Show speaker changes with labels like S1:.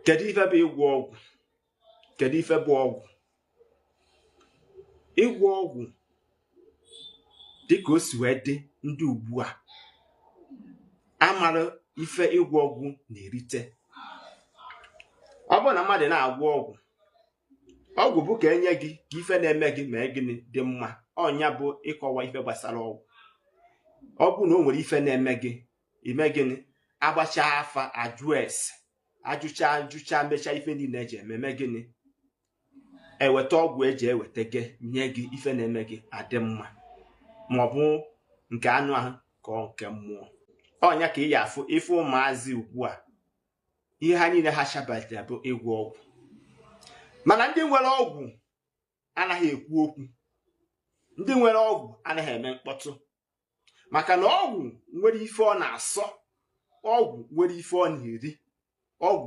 S1: Kedu ife bụ ịgwọ ọgwụ? Kedu ife bụ ọgwụ? Ịgwọ ọgwụ, dịka o si wee dị, ndị ugbu a amara ife ịgwọ ọgwụ na-erite. Ọ bụrụ na mmadụ na-agwọ ọgwụ, ọgwụ bụ ka enye gị ka ife na-eme gị mee gịnị? Dị mma. Ọnya bụ ịkọwa ife gbasara ọgwụ. Ọ bụ na o nwere ife na-eme gị, ime gịnị? Agbacha afa, ajụ ese, ajụcha ajụcha, mechaa ife niile eji ememe gịnị? Eweta ọgwụ eji eweta gị, nye gị, ife na-eme gị adị mma, ma ọ bụ nke anụ ahụ ka ọ nke mmụọ. Ọnya ka ị ya afụ ife ụmụazị ugbu a, ihe ha niile ha chabatara bụ ịgwọ ọgwụ. Mana ndị nwere ọgwụ anaghị ekwu okwu, ndị nwere ọgwụ anaghị eme mkpọtụ, maka na ọgwụ nwere ife ọ na-asọ, ọgwụ nwere ife ọ na-eri, ọgwụ.